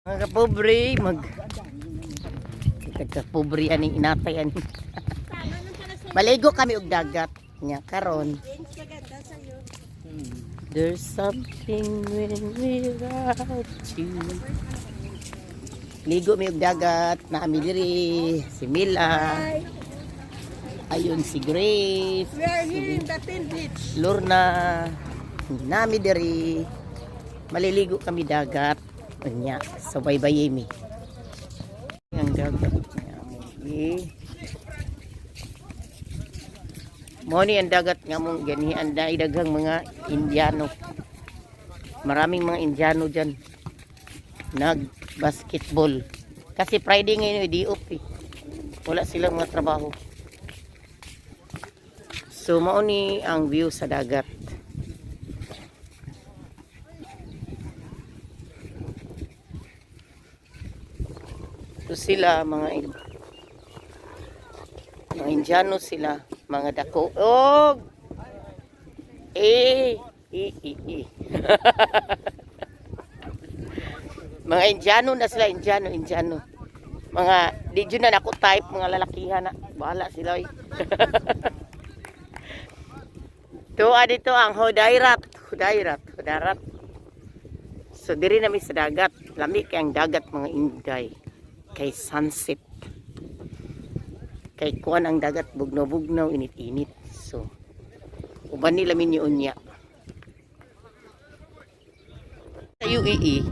Mga kapobre, kapobre aning inatay ani. Maligo kami og dagat nya karon. There's something when without you. Ligo mi og dagat, naami diri si Mila. Ayun si Grace. We are here in the Tin Beach. Lorna, nami diri. Maliligo kami dagat. Unya, so bye-bye mi. Ang dagat nga mo. Eh. Mo ni ang dagat nga mong ganihan dahil daghang mga Indiano. Maraming mga Indiano dyan. Nag-basketball. Kasi Friday ngayon, di off eh. Wala silang mga trabaho. So mao ni ang view sa dagat. So sila mga Indiano sila, mga dako. Og eh e e e. Mga Indiano na sila, Indiano, Indiano. Mga di jud na nako type mga lalakihan na. Bahala sila oy. Tuwa dito ang Hudairat, Hudairat, Hudarat. So diri nami sa dagat, lami kay ang dagat, mga inday. Kay sunset. Kay kuan ang dagat, bugnaw-bugnaw, init-init. So uban nila minyo unya. Sa UAE,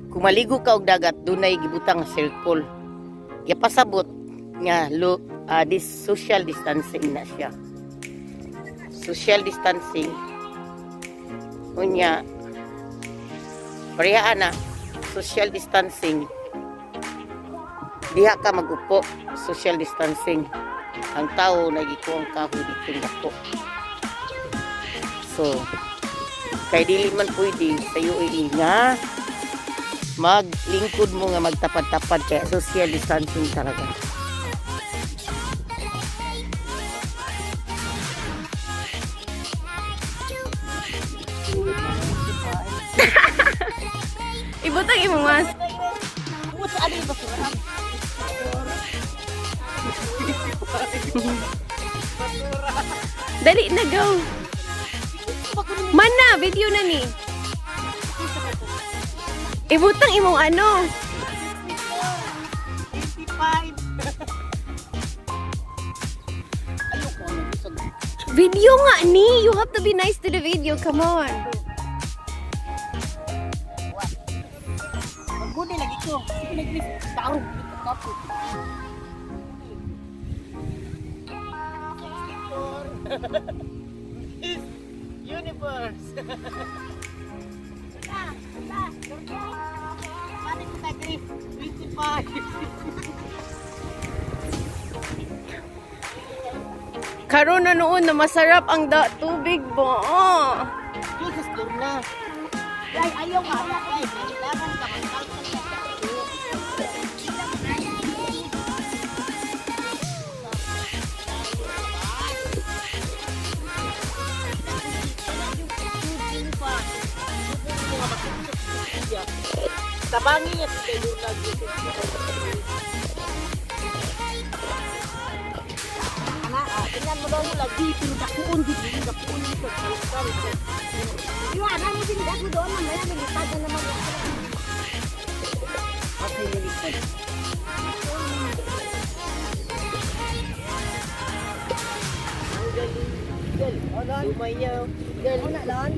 kung maligo ka og dagat, dunay gibutang circle. Gipasabot nga lo, this social distancing na siya, social distancing. Unya, pareha na social distancing, diha ka magupo, social distancing. Ang tao nagikuang kahoy dito dako. So kay dili man pwede sa UAE nga maglingkod mo nga magtapad-tapad, kaya social distancing talaga. Ibutang imong mask. Dali na, go. Mana, video na ni. Ibutang imong ano. 55. Ayoko ano gusto. Video nga ni. You have to be nice to the video. Come on. Maguni lagi ko. Sige na, Chris. Tarog dito kapo. Miss Universe. Ano kita, Chris? 25. Karon na noon na masarap ang da tubig ba? Jesus, Lorna. Ay, ayaw ka. Ay, kailangan ka magkalkal ka. Tabangi niya si Lorna. Ana, tingnan mo daw mo lagi, pero dakuon dito, dakuon dito. Iwanan mo din dako doon, mamaya nilipad na naman. Okay, lilipad. Ang galing. Galing. Lumayaw. Galing. Una, Lon.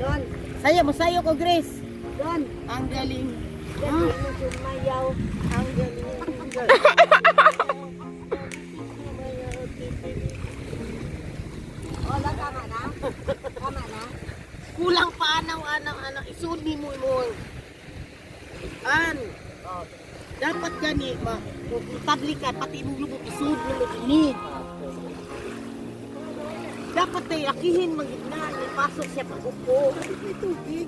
Lon. Sayo, masayo ko, Grace. Lon. Ang galing. Galing mo sumayaw. Ang galing. Galing. Wala, tama na. Tama na. Kulang pa anaw, anaw, anaw. Isuni mo mo. An. Dapat gani, ma, komportable ka, pati imong lubot, isud mo mo ini. Dapat tayo lakihin man gid na, ipasok siya pag upo. May tubig.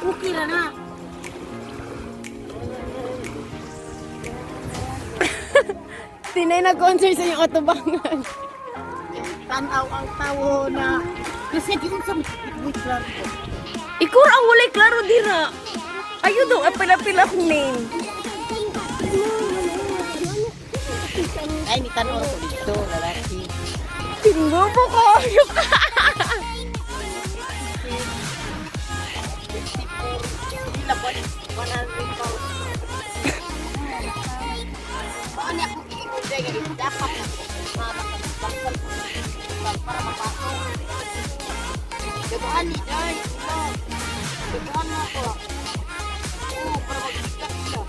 Okay ra na. Tinay na concert sa inyong otobangan. Tanaw ang tawo na kasi giunsa mo wait lang. Ikur ang walay klaro dira. Ayaw daw, apil-apil akong name. Ay, ni tanong ko dito, lalaki. Tinubo ko. Ayaw ka. Pila po, 100 pounds. Paano ako iikot dahil dapat para mapasok. Dagahan ni Day. Dagahan mo ako. Oo, para mag-ikat siya.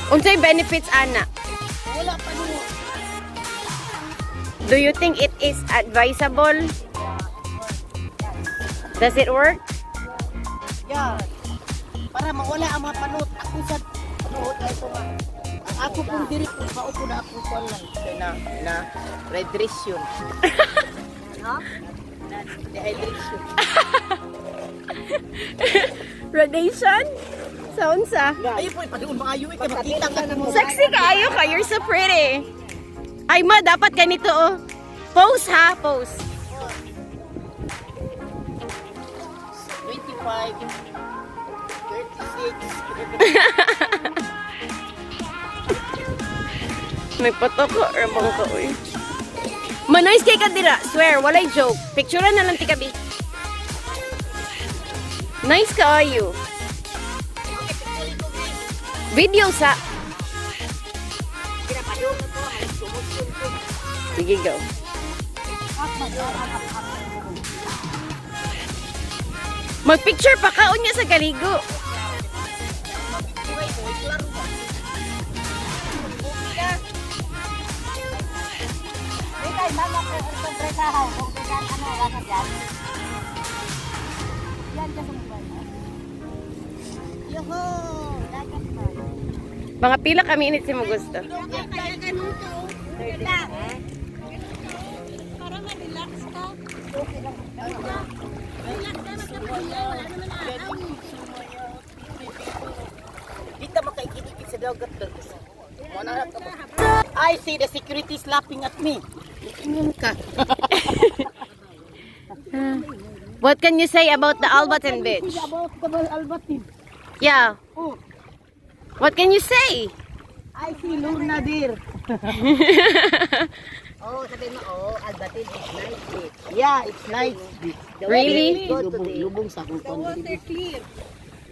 Unsay benefits, ana? Wala pa nung Do you think it is advisable? Does it work? Yeah. Para mawala ang mga panot. Ako sa panuot ay ito nga. Ang ako pong diri kung maupo na ako ko lang. Kaya na, na, rehydration. No? Dehydration. Radiation? Sa unsa? Ayun po, ipadoon maayo eh. Kaya makita ka mo. Sexy kaayo ka. You're so pretty. Ay ma, dapat ganito oh. Pose ha, pose. 25, 36. May patoko or bangka oy. Manoys kay kadira. Swear, walay joke. Picturean na lang ti kabi. Nice kaayo. Video sa. Sige, go. Magpicture pa ka unya sa kaligo. Ay, mama ko, ang presahaw. Kung kailan, ano, wala ka dyan. Yan ka sa mobile. Yoho! Dagat ba? Mga pila kami init si mo gusto. Kaya ganun ka, oh. Relax. Para ma-relax ka. Okay lang. Relax ka, magkamahiya. Wala naman araw. Dito makaikit-ikit sa dagat. Manarap ka ba? I see the security is laughing at me. Ingon ka. What can you say about the Albatin Beach? About the Albatin. Yeah. Oh, What can you say? I see Luna there. Oh, sabi mo, oh, Albatin is nice beach. Yeah, it's nice. Beach. The Really? weather is good Lubong, today. lubong sa akong kwan. clear.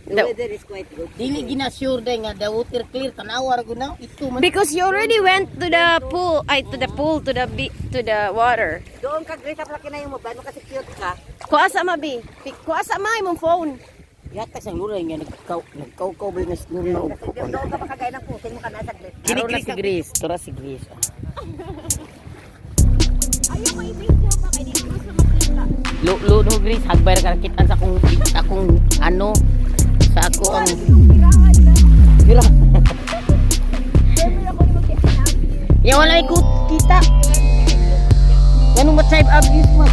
The The- weather is quite good. Dili gina sure day nga the water clear tanawa ra gud na ito man. Because you already went to the pool, ay to the pool, to the to the water. Doon ka, Grace, aplaki na yung mobile mo kasi cute ka. Kuha sa ma, bi. Kuha sa ma imong phone. Yata sang lura nga nagkaw nagkaw-kaw ba nga lura og Kasi doon ka makagaya ng puting mo ka na saglit. Kini si Grace, tura si Grace. Ayaw mo i-video ba kay di ko sa makita. Lo lo no Grace, hagbay ra ka kitan sa akong akong ano sa ako ang Pira. Ya wala ko kita. Ganun ba type abuse mo?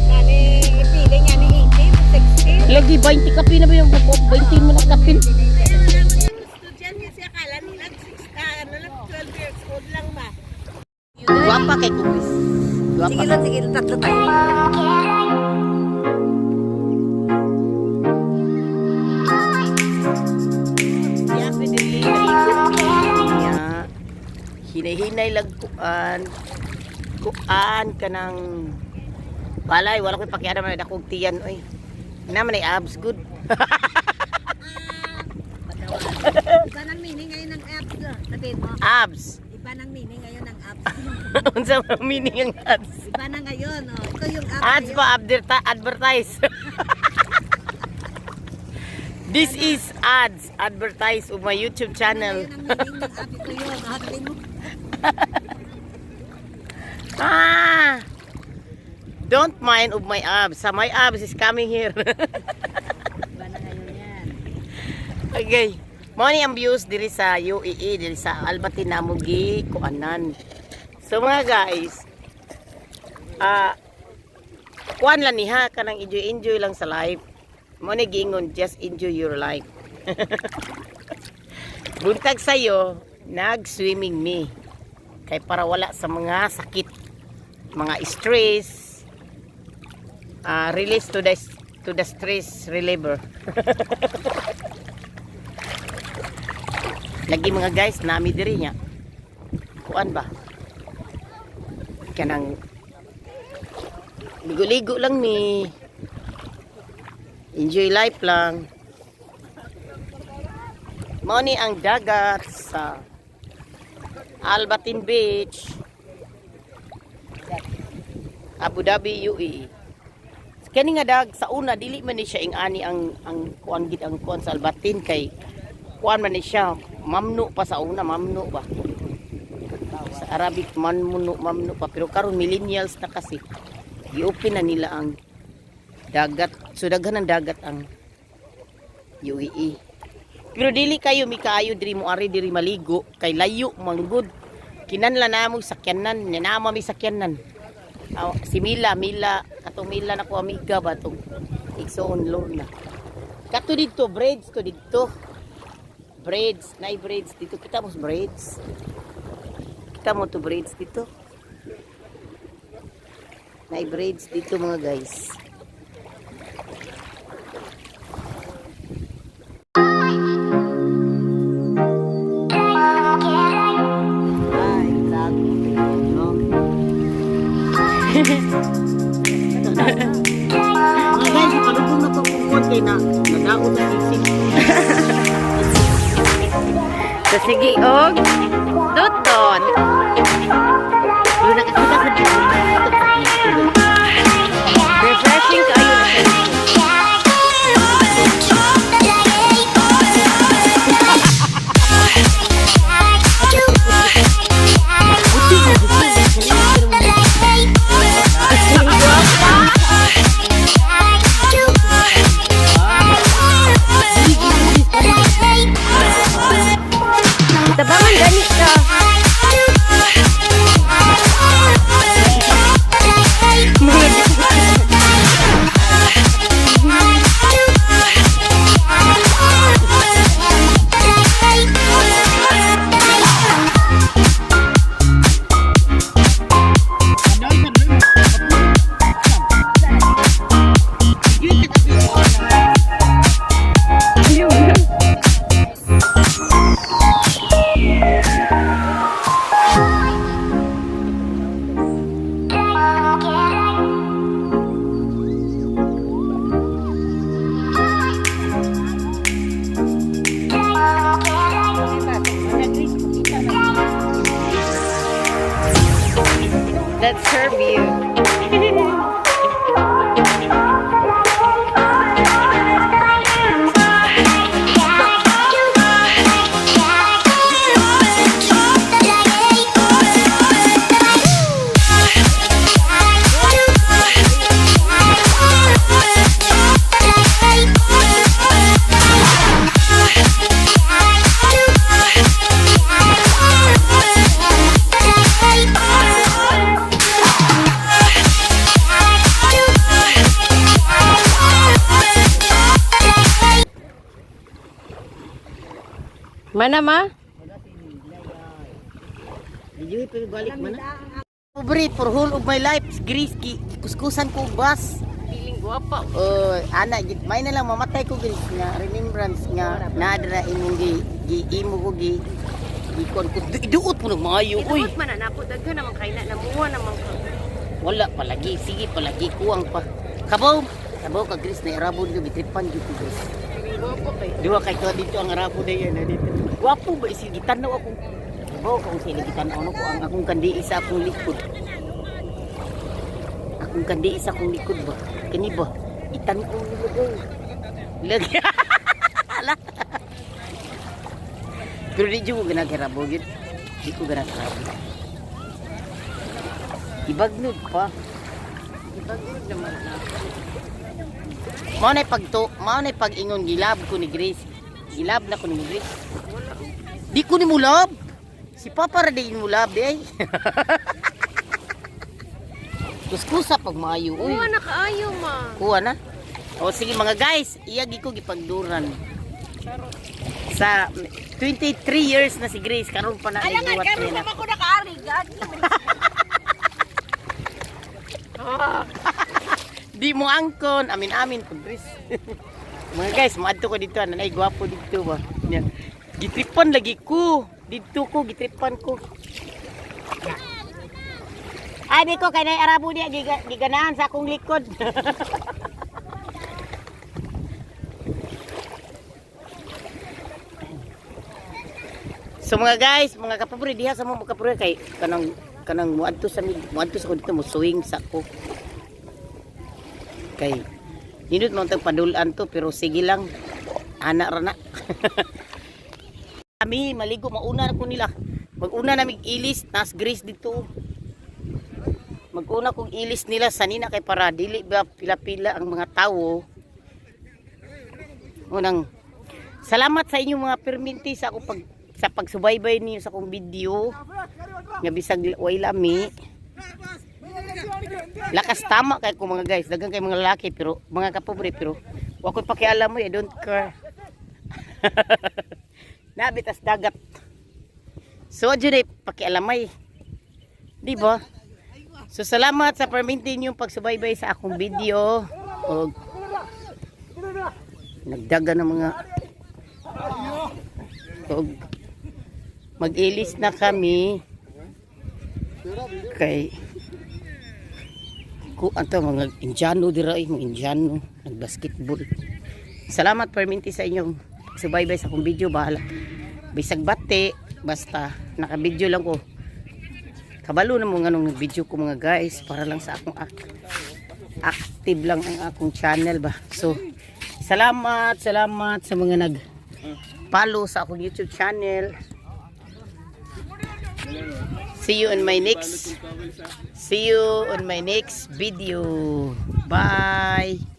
Nani, pili niya ni 18, 16. Lagi 20 kapin na ba yung 20 mo na kapin? Estudyante kasi akala nila 6, ano lang, 12 years old lang ba? Guwapa kay ko Grace. Guwapa. Sige lang, sige lang, tatlo tayo. Ya. Hinay-hinay lang kuan. Kuan ka ng balay wala ko'y pakialam na dakog tiyan oy. Naman ay abs good. Iba ng meaning ngayon ng apps. Sabihin mo, Abs. iba ng meaning ngayon ng apps. Unsa man meaning ang ads? Iba na ngayon, oh. Ito yung apps. Ads ngayon. pa advertise. This is ads advertise of my YouTube channel. Ngayon ang meaning ng app. Ito yun. Ah, sabihin mo. Ah! Don't mind of my abs. Sa my abs is coming here. Iba na ngayon yan. Okay. Mo ni ang views diri sa UAE, diri sa Albatin Namugi, Kuanan. So mga guys, ah kuan lang ni ha kanang enjoy enjoy lang sa life. Mo ni giingon just enjoy your life. Buntag sayo, nag-swimming me. Kay para wala sa mga sakit, mga stress. Release to the stress reliever. Lagi, mga guys, nami diri nya. Kuan ba? Kanang ligo-ligo lang mi. Enjoy life lang. Mao ni ang dagat sa Al Bateen Beach, Abu Dhabi, UAE. Kani nga dag sa una dili man ni siya ing-ani ang kuan gid, ang kuan sa Al Bateen, kay kuan man ni siya, mamnu pa sa una, mamnu ba. Sa Arabic mamnu, mamnu pa, pero karon millennials na kasi, gi-open na nila ang dagat. So daghan ng dagat ang UAE. Pero dili kayo mikaayo diri mo ari diri maligo kay layo manggod. Kinanla na mo sakyanan, nya na mi sakyanan. Aw, si Mila, Mila, katong Mila na ko amiga ba tong igsoon Lorna. Kato dito, braids to dito. Braids, nay braids dito. Kita mo sa braids. Kita mo to braids dito. Nay braids dito, mga guys. Ay, vlog. No? Mga guys, palugong na ko kung konti na nadaot ang isip. So sige og tuton. Pero nakakita sa dito. Refreshing kaayo na siya. Tabangan gani ka. That's her view. Mana, ma? Medyo pero balik man na. Pobre, for whole of my life, Greece, kuskusan ko og bus. Feeling guwapa. Oh, ana gid may na lang mamatay ko, Greece, nga remembrance nga naadra imong gi, gi imo ko gi gi kon ko duot po nag maayo oy. Ituot man na napo daghan naman kay na namuha naman ka. Wala palagi, sige palagi, kuwang pa. Kabaw, kabaw ka, Greece, na Arabo dito gitripan gyud ko, Greece. Feeling guwapa kay. Duha kay to dito ang Arabo na yan na dito. Gwapo ba isi gitanaw ako. Kabaw ka kung sila gitanaw no ko ang akong kandi isa akong likod. Akong kandi isa akong likod ba? Kani ba? Itan-aw nila ko. Lagi. Ala. Pero di jud ko ganaghirabo gyud. Di ko ganaghirabo. Ibagnod pa. Ibagod naman na. Mao na pagto, mao na pag-ingon gilab ko ni Grace. Gilab na ko ni Grace. Di ko ni mo love. Si Papa ra di mo love di ay. Kuskusa pag maayo uy. Kuha na kaayo, ma. Kuha na. O sige, mga guys, iyagi ko gipagduran. Sa 23 years na si Grace karon pa na Alangan, nagduwat karon niya na. pa ko nakaari. Gagi. Di mo angkon, amin-amin pag Chris. Mga guys, moadto ko dito, nanay gwapo dito ba. Nya. Gitripan lagi ko. Dito ko gitripan ko. Ay, di ko kay nay Arabo diya giganahan sa akong likod. So mga guys, mga kapabri diha sa mo mga kapabri kay kanang kanang muadto sa muadto sa ko dito mo swing sa ko. Kay nindot man tag padulan to pero sige lang. Ana ra na. Kami maligo mauna na ko nila. Maguna na mig ilis nas grace dito. Maguna kong ilis nila sanina kay para dili ba pila-pila ang mga tawo. Unang salamat sa inyong mga perminti sa akong pag sa pagsubaybay niyo sa akong video nga bisag way lami. Lakas tama kay ko, mga guys, daghan kay mga lalaki pero mga kapobre pero wa ko'y pakialam mo, I don't care. Nabitas dagat. So adyo na pakialamay. Di ba? So salamat sa perminti niyo pagsubaybay sa akong video. Og nagdaga ng mga og mag-ilis na kami kay ku anto mga Indiano dira ay mga Indiano nagbasketball. Salamat perminti sa inyong pagsubaybay sa akong video. Bahala bisag bate, basta naka-video lang ko. Kabalo na mo nganong nag-video ko, mga guys, para lang sa akong active lang ang akong channel ba. So salamat, salamat sa mga nag follow sa akong YouTube channel. See you on my next video. Bye.